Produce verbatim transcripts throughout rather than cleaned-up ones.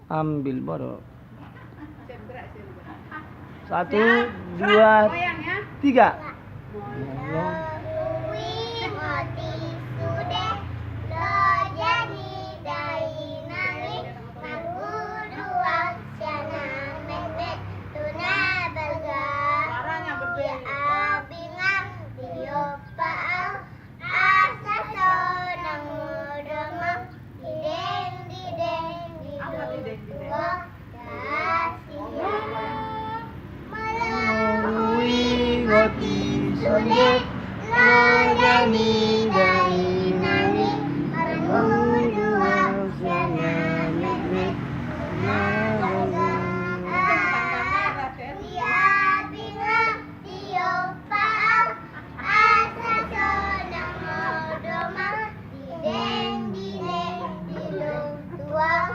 Ambil bodo. Satu, dua, tiga. Molo huingot i sude loja ni dainang i, marhundul sian na metmet tu na balga. Ia abinga tiop au, asa sonang modom au. Dideng, dideng, dideng, dideng. Molo huingot i sude loja ni dainang i, marhundul sian na metmet tu na balga. Ia abinga tiop au, asa sonang modom au. Dideng, dideng, dideng, dideng.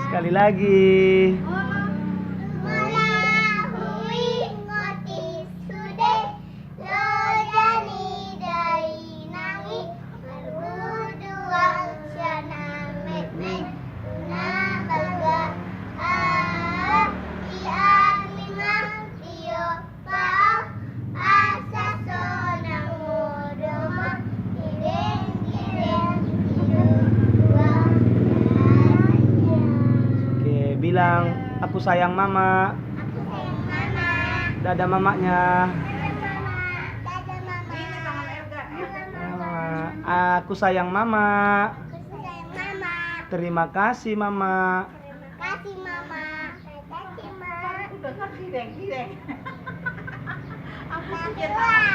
Sekali lagi. Molo huingot i sude loja ni dainang i, marhundul sian na metmet tu na balga. Ia abinga tiop au, asa sonang modom au. Dideng, dideng, dideng, dideng. Oke, bilang, "Aku sayang Mama." Aku sayang Mama. Dadah mamanya. Dadah Mama. Dadah Mama. Dadah Mama. Aku sayang Mama. Aku sayang Mama. Terima kasih Mama. Terima kasih Mama. Makasih Mama.